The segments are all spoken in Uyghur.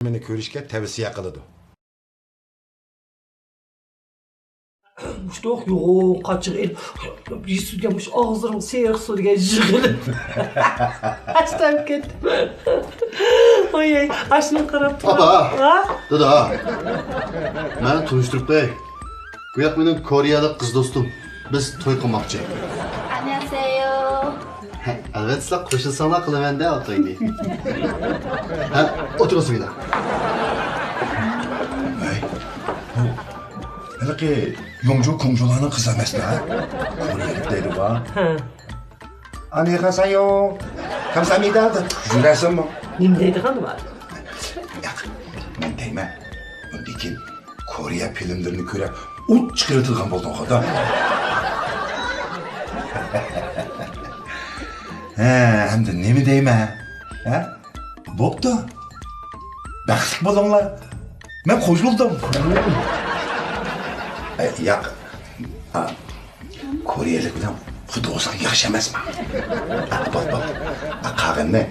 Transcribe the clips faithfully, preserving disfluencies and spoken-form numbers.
مېنى كۆرۈشكە تەۋسىيە قىلىدۇ. مۇشتوق يوغان قاچىغا ئېلىپ، يۈسۈرگەن مۇشۇ ئاغزىنىڭ سېرىق سۇ دېگەن يىغىلىپ. ئاشتام كەتتىم. ئوي، ئاشنى قاراپ تۇرۇپ. ئاپا! ھا؟ دادا! مەن تونۇشتۇرۇپ قوياي. بۇ ياق مېنىڭ كورېيەلىك قىز دوستۇم. بىز توي قىلماقچى. ئاننيانسېيو. ھە، ئەلۋەتتە، سىلەر قوشۇلساڭلار قىلىمەن-دە ئۇ توينى. ھە، ئولتۇرۇڭ، سىمىدا. ھەي، بۇ ھېلىقى يوڭجۇ كۇڭجۇلارنىڭ قىزى ئەمەسمۇ، ھە؟ كورېيەلىك دەيدىغۇ. ھە. ئاننيانسېيو. كامسامىدا دەپ يۈرەسەنمۇ؟ نېمە دەيدىغان بار؟ ياق، مەن دەيمەن. ئۇندىن كېيىن كورېيە فىلىملىرىنى كۆرۈپ، ئوت چىقىرىۋېتىدىغان بولدۇڭغۇ دا. ھە، ئەمدى نېمە دەيمەن؟ ھە؟ بوپتۇ. بەختلىك بولۇڭلار. مەن قوشۇلدۇم. ئە، ياق. ئا، كورېيەلىك بىلەن خۇددى ئوساق ياخشى ئەمەسما. ئا، بول، بول. ئا، قالغىنىنى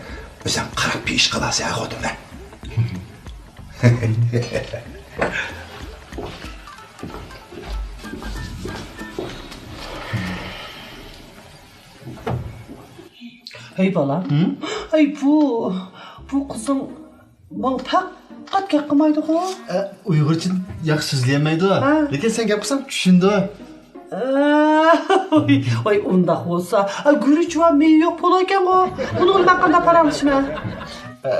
ئۆزۈڭ قاراپ بىر ئىش قىلارسەن، ھە، خوتۇن، ھە. ھەي، بالام. ھە؟ ھەي، بۇ، بۇ قىزىڭ ماڭا پەقەت گەپ قىلمايدىغۇ؟ ئە، ئۇيغۇرچە ياخشى سۆزلىيەلمەيدۇ. ھە. لېكىن سەن گەپ قىلساڭ چۈشىنىدۇ. ئە، ۋاي، ۋاي، ئۇنداق بولسا، ئە، گۈرۈچ ۋە مېيى يوق بولىدىكەنغۇ. بۇنىڭ بىلەن مەن قانداق پاراڭلىشىمەن؟ ئە،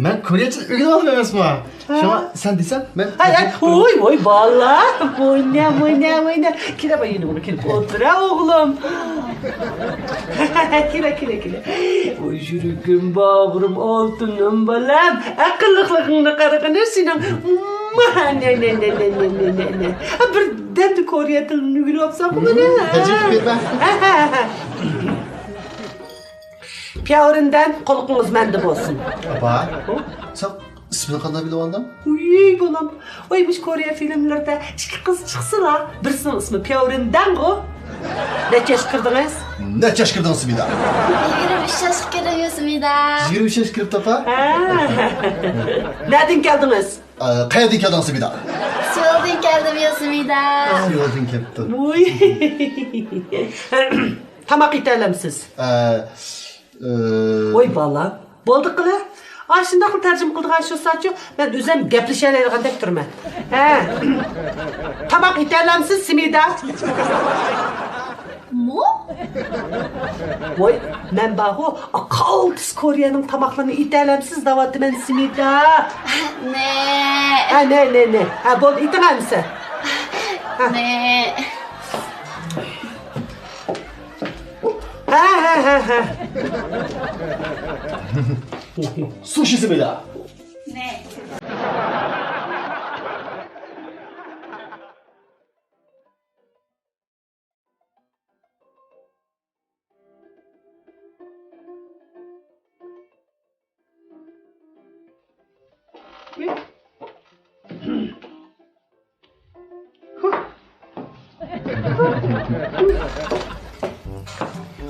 مەن كورېيەچە ئۆگىنىۋالدىم ئەمەسمۇ؟ ھە. شۇڭا سەن دېسەم، مەن ھەي، ھەي، ۋوي، ۋوي، بالام. مۇنە، مۇنە، مۇنە. كېلە، باي، يېنىمغا كېلىپ ئولتۇر، ھە، ئوغلۇم. كېلە، كېلە، كېلە. ۋوي، يۈرىكىم، باغرىم، ئالتۇنۇم، بالام. ئەقىللىقلىقىڭنى قارىغىنە سېنىڭ. نە، نە، نە. بىردەمدە كورېيە تىلىنى ئۆگىنىۋاپسەنغۇ مانا. تەرجىمە قىلىپ بېرىمەن. ھە، ھە، ھە. پياۋرىندەن، قۇلىقىڭىز مەندە بولسۇن. ئاپا، ھۇ؟ سەن ئىسمىنى قانداق بىلىۋالدىڭ؟ ۋۇي، بالام. ۋاي، مۇشۇ كورېيە فىلىملىرىدا ئىككى قىز چىقسىلا، بىرسىنىڭ ئىسمى پياۋرىندەنغۇ. نەچچە ياشقا كىردىڭىز؟ نەچچە ياشقا كىردىڭىز، سىمىدا؟ يىگىرمە ئۈچ ياشقا كىردىم، سىمدا. يىگىرمە ئۈچ ياشقا كىرىپتۇ، ئاپا؟ ھە. نەدىن كەلدىڭىز؟ ئە، قەيەردىن كەلدىڭىز، سىمدا؟ سېئۇلدىن كەلدىم، سىمدا. سېئۇلدىن كەپتۇ. ۋۇي. تاماق ئېتەلەمسىز؟ ئە، ئە. ۋوي، بالا، بولدى قىلە. ئاشۇنداقلا تەرجىمە قىلىدىغان شۇ ساچۇ، مەن ئۆزۈم گەپلىشەلەيدىغاندەك تۇرىمەن. ھە. تاماق ئېتەلەمسىز، سىمدا؟ مو؟ ۋوي، مەن بارغۇ، قالتىس كورېيەنىڭ تاماقلىرىنى ئېتەلەمسىز دەۋاتىمەن، سىمدا. نە. ھە، نە، نە، نە. ھە، بولدى، ئېتىڭ ئەمسە. نە. ھە، ھە، ھە، ھە. سۇشى، سىمدا. نە.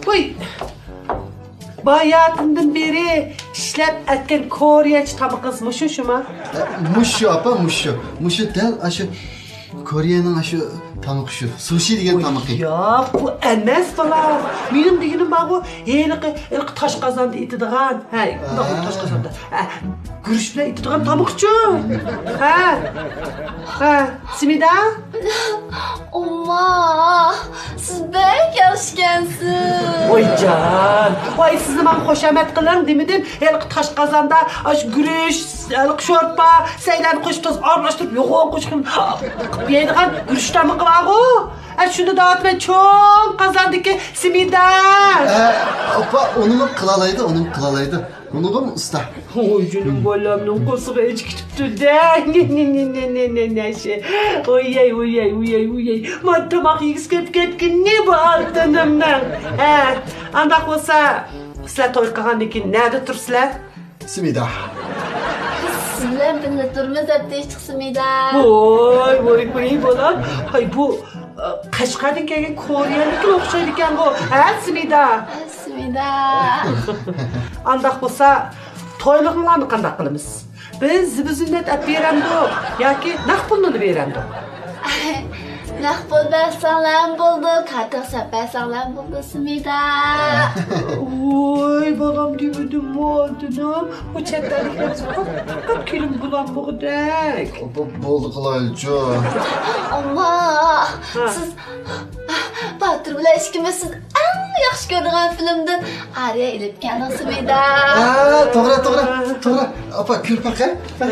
ۋوي، باياتىندىن بېرى ئىشلەپ ئەتكەن كورېيەچە تامىقىڭىز مۇشۇ شۇما؟ ئە، مۇشۇ، ئاپا، مۇشۇ. مۇشۇ دەل ئاشۇ كورېيەنىڭ ئاشۇ تامىقى شۇ. سۇشى دېگەن تامىقى. ياق، بۇ ئەمەس، بالا. مېنىڭ دېگىنىم بارغۇ، ھېلىقى، ھېلىقى تاش قازاندا ئېتىدىغان. ھە، ئۇنداق ھە. تاش قازاندا. ھە، گۈرۈچ بىلەن ئېتىدىغان تامىقچۇ. ھە. ھە، سىمدا؟ ئومما، سىز بەك ياخشىكەنسىز. ۋايجان، ۋاي، سىزنى ماڭا خۇشامەت قىلىڭ دېمىدىم. ھېلىقى تاش قازاندا ئاشۇ گۈرۈچ، ھېلىقى شورپا، سەيلەرنى قوشۇپ، تازا ئارىلاشتۇرۇپ، يوغان قوشۇپ قىلىپ يەيدىغان گۈرۈچ تامىقى بارغۇ. ئە، شۇنى دەۋاتىمەن، چوڭ قازاندىكى سىمدا. ئە، ئاپا، ئۇنىمۇ قىلالايدۇ، ئۇنىمۇ قىلالايدۇ. ئۇنىڭغىمۇ ئۇستا. ۋوي، جېنىم بالامنىڭ قورسىقى ئېچىپ كېتىپتۇ-دە. نە، نە، نە. ۋوياي، ۋوياي، ۋوياي، ۋوياي. مانا تاماق يېگۈسى كېلىپ كەتكىنى بۇ ئالتۇنۇمنىڭ. ھە، ئانداق بولسا، سىلەر توي قىلغاندىن كېيىن نەدە تۇرىسىلەر؟ سىمدا. بىز سىز بىلەن بىللە تۇرىمىز دەپ دېيىشتۇق، سىمدا. ۋوي، ۋوي، ۋوي، بالام. ھاي، بۇ، ئە، قەشقەردىن كەلگەن كورېيەلىككە ئوخشايدىكەنغۇ. ھە، سىمدا؟ ھە، سىمدا. ئانداق بولسا، تويلىقىڭلارنى قانداق قىلىمىز؟ بىز زىبۇ زىننەت ئەپ بېرەمدۇق ياكى نەق پۇلنىلا بېرەمدۇق؟ نەق پۇل بەرسەڭلارمۇ بولىدۇ، كارتىغا سەپ بەرسەڭلارمۇ بولىدۇ، سمىدا. ۋوي، بالام دېمىدىممۇ ئالتىنىم؟ بۇ چەت ئەللىكلەر قاپ كېلىن بولالمىغۇدەك. بولدى قىلايلىچۇ. ئامما، ھە. سىز باتۇر بىلەن ئىككىمىز سىز ئەڭ ياخشى كۆرىدىغان فىلىمدىن ئارىيە ئېلىپ كەلدىڭ، سمىدا. ھە، توغرا، توغرا، توغرا. ئاپا، كۆرۈپ باقە. ھە.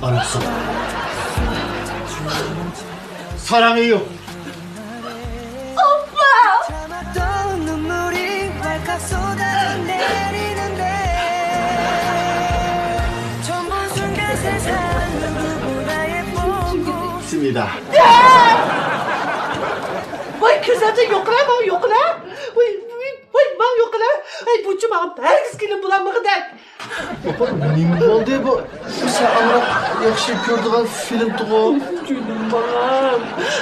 ئانىسى. ساراڭى يوق. ئاپا! سمىدا. ۋاي، كۆزەمچە يوقلا، ماڭا يوقلا. ۋاي، ۋاي، ۋاي، ماڭا يوقلا. ئەي، بۇچۇ ماڭا ھەرگىز كېلىن بولالمىغۇدەك. ئاپا، نېمە بولدى بۇ؟ بۇ سەن ئامراق ياخشى كۆرىدىغان فىلىمتىغۇ؟ جېنىم بالام،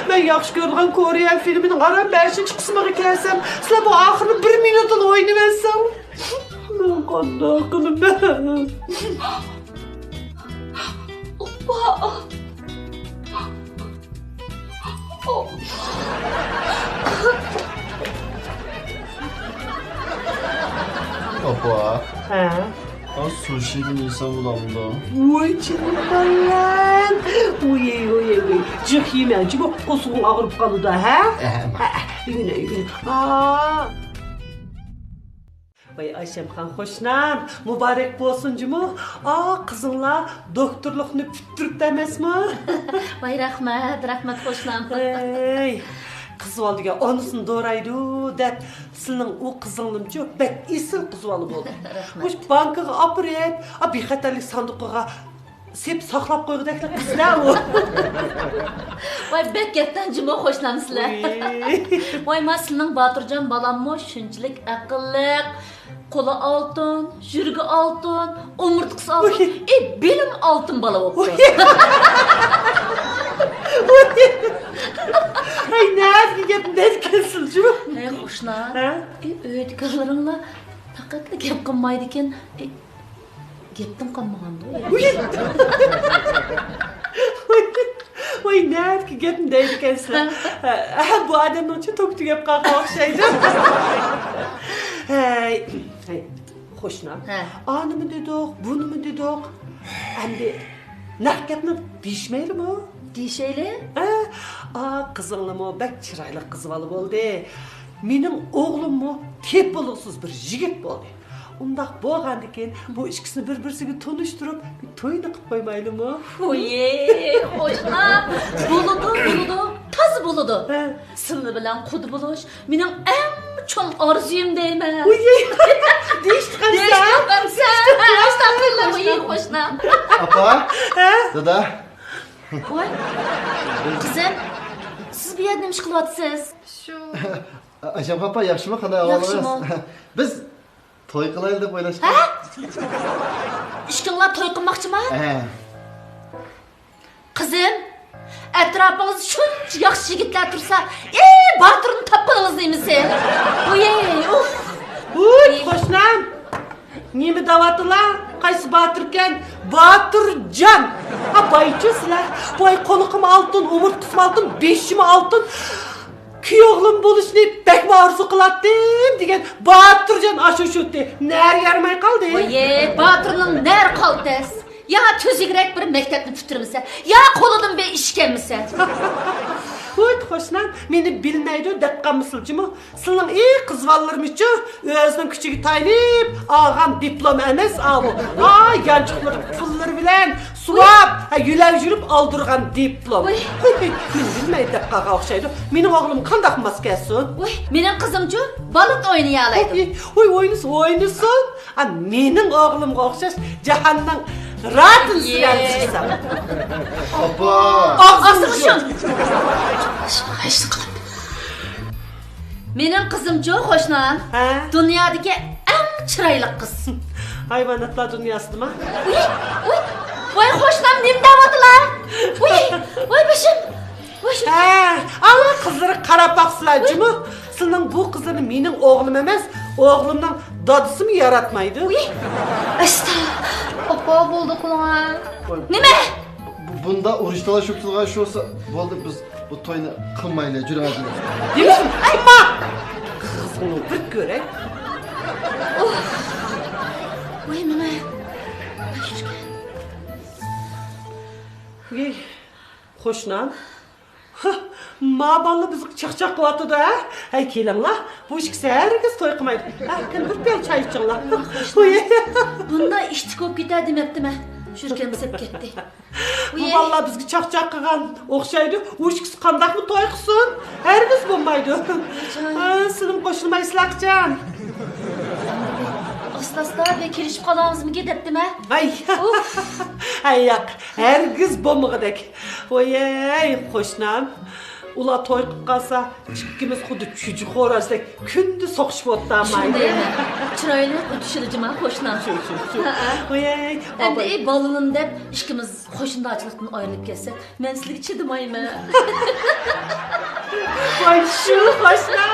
مەن ياخشى كۆرىدىغان كورېيە فىلىمىنىڭ ئاران بەشىنچى قىسمىغا كەلسەم، سىلەر بۇ ئاخىرىنى بىر مىنۇتلا ئوينىۋەتسەڭلار، مەن قانداق قىلىمەن؟ ئاپا! ئاپا. ھە؟ ھە، سۇشىدىن يېسەم بولامدۇ؟ ۋاي جېنىم بالام. ۋوي، ۋوي، ۋوي. جىق يېمە، جىق قورسىقىڭ ئاغرىپ قالىدۇ، ھە؟ ئەھە. ھە، ئۆگىنە، ئۆگىنە. ئا. ۋاي ئايشەمخان قوشنام، مۇبارەك بولسۇن جۇمۇ. ئا، قىزىڭلار دوكتورلۇقنى پۈتتۈرۈپتۇ ئەمەسمۇ؟ ۋاي رەھمەت، رەھمەت قوشنام. ھەي، قىزىۋال دېگەن ئانىسىنى دورايدۇ دەپ، سىلىنىڭ ئۇ قىزىڭلىمچۇ بەك ئېسىل قىزىۋالغان بولدى. رەھمەت. مۇشۇ بانكىغا ئاپىرىپ، ئا، بىخەتەرلىك ساندۇقىغا سېپ ساقلاپ قويغۇدەكلا قىزلار ئۇ. ۋاي، بەك گەپدان جۇمۇ قوشنام سىلەر. ۋاي. ۋاي، ما سىلىنىڭ باتۇرجان بالاممۇ شۇنچىلىك ئەقىللىق، قولى ئالتۇن، يۈرىكى ئالتۇن، ئومۇرتقىسى ئالتۇن، ۋاي. ئى، بىلىم ئالتۇن بالا بوپتۇ. ۋاي. ۋاي. ھەي، نەدىكى گەپنى دەيدىكەنسىلە جۇمۇ؟ ھەي، قوشنا. ھە؟ ئى، ئۆيدىكىلىرىڭلار پەقەتلا گەپ قىلمايدىكەن. ئى، گەپتىن قالمىغاندۇ. ۋۇي! ۋۇي، ۋۇي، نەدىكى گەپنى دەيدىكەنسىلەر؟ ھە، بۇ ئادەمنىڭچۇ توكى تۈگەپ قالغان ئوخشايدۇ. ھەي، ھەي، قوشنا. ھە. ئانىمۇ دېدۇق، بۇنىمۇ دېدۇق. ئەمدى نەق گەپنى دېيىشمەيلىمۇ؟ دېيىشەيلى. ھە؟ ئا، قىزىڭلىمۇ بەك چىرايلىق قىز بالا بولدى. مېنىڭ ئوغلۇممۇ تېپىلغۇسىز بىر يىگىت بولدى. ئۇنداق بولغاندىكىن، بۇ ئىككىسىنى بىر-بىرسىگە تونۇشتۇرۇپ، بىر توينى قىلىپ قويمايلىمۇ؟ ۋۇي، قوشنا، بولىدۇ، بولىدۇ، تازا بولىدۇ. ھە. سىلەر بىلەن قۇدا بولۇش مېنىڭ ئەڭ چوڭ ئارزۇيۇم دەيمەن. ۋۇي، دېيىشتى قامسا. دېيىشتى قامسا. ۋۇي، قوشنا. ئاپا، ھە؟ دادا. ۋاي، قىزىم، سىز بۇ يەردە نېمە ئىش قىلىۋاتىسىز؟ شۇ. ئايشەم ئاپا، ياخشىمۇ؟ قانداق ئەھۋالىڭىز؟ ياخشىمۇ. بىز توي قىلايلى دەپ ئويلاشقان. ھە؟ ئىككىڭلار توي قىلماقچىما؟ ھە. قىزىم، ئەتراپىڭىزدا شۇنچە ياخشى يىگىتلەر تۇرسا، ئى، باتۇرنى تاپقىنىڭىز نېمىسى؟ ۋۇي، ئۇف. ۋۇي، قوشنام. نېمە دەۋاتىلا؟ قايسى باتۇركەن؟ باتۇرجان! ھا، بايچۇ سىلەر. ۋاي، قۇلىقىمۇ ئالتۇن، ئومۇرتقىسىمۇ ئالتۇن، بېشىمۇ ئالتۇن. كۈيئوغلۇم بولۇشنى بەكمۇ ئارزۇ قىلاتتىم دېگەن باتۇرجان ئاشۇ شۇتى. نەرى يارىماي قالدى. ۋايي، باتۇرنىڭ نەرى قالدى تەس. يا تۈزۈكرەك بىر مەكتەپنى پۈتتۈرمىسە، يا قولىدىن بىر ئىش كەلمىسە. ۋۇي، قوشنام، مېنى بىلمەيدۇ دەپ قالمىسىلىچىمۇ؟ سىلىنىڭ ئى قىز بالىلىرىمىچۇ، ئۆزىنىڭ كۈچىگە تايىنىپ ئالغان دىپلوم ئەمەس ئاۋۇ. ئا، يانچۇقلىرى پۇللىرى بىلەن سۇۋاپ، ھە، يۆلەپ يۈرۈپ ئالدۇرغان دىپلوم. ۋۇي. مېنى بىلمەيدۇ دەپ قالغان ئوخشايدۇ. مېنىڭ ئوغلۇم قانداق ماس كەلسۇن؟ ۋۇي، مېنىڭ قىزىمچۇ بالىت ئوينىيالايدۇ. ۋۇي، ۋۇي، ئوينىسۇن، ئوينىسۇن. ئا، مېنىڭ ئوغلۇمغا ئوخشاش جاھاننىڭ راتىن سۈرەمسىز سەن. ئاپا. ئاغزىڭنى يۇم. ھە؟ دۇنيادىكى ئەڭ چىرايلىق قىز. ھايۋاناتلار دۇنياسىدىما؟ ۋاي، ۋاي، ۋاي، قوشنام نېمە دەۋاتىلا؟ ۋاي، ۋاي، بېشىم. ۋاي. ھە، ئاڭا قىزلىرى قاراپ باقسىلا جۇمۇ. سىلىنىڭ بۇ قىزلىرىنى مېنىڭ ئوغلۇم ئەمەس، ئوغلۇمنىڭ دادىسىمۇ ياراتمايدۇ. ۋاي، ئاستا. ئاپا، بولدى قىلىڭا. نېمە؟ بۇ، بۇنداق ئۇرۇش تالاشىپ تۇرغان شۇ بولسا، بولدى، بىز بۇ توينى قىلمايلى، جۈرەڭ. دېمىسۇن، قىلما! قىزىڭنى بىر كۆرەي. ۋاي، ماما. ۋاي، قوشنام. ما بالىلار بىزگە چاقچاق قىلىۋاتىدۇ، ھە؟ ھەي، كېلىڭلار، بۇ ئىككىسى ھەرگىز توي قىلمايدۇ. ھە، قېنى، بىر پىيالە چاي ئىچىڭلار. ۋاي، قوشنام. بۇنداق ئىتتىك بولۇپ كېتەر دېمەپتىمەن. شۈركەم سەپ كەتتى. بۇ بالىلار بىزگە چاقچاق قىلغان ئوخشايدۇ. ئۇ ئىككىسى قانداقمۇ توي قىلسۇن؟ ھەرگىز بولمايدۇ. ھە، سىلىم قوشۇلمايسىلەر قاچان؟ ئاستا-ئاستا بىر كېلىشىپ قالامىزمىكىن دەپتىمە. ھەي. ئۇف. ھەي، ياق، ھەرگىز بولمىغۇدەك. ۋايەي، قوشنام. ئۇلار توي قىلىپ قالسا، ئىككىمىز خۇددى چۈجە خورازدەك كۈندە سوقۇشۇپ ئولتۇرمايلى. شۇندايمەن. چىرايلىق ئۇچۇشىدۇ جۇما قوشنام. شۇ، شۇ، شۇ. ھەئە. ۋايەي، ئەمدى ئاپا. ئەي، بالىلىم دەپ ئىككىمىز قوشنىدارچىلىقتىن ئايرىلىپ كەتسەك، مەن سىلىگە چىدىمايمەن. ۋاي، شۇ قوشنا.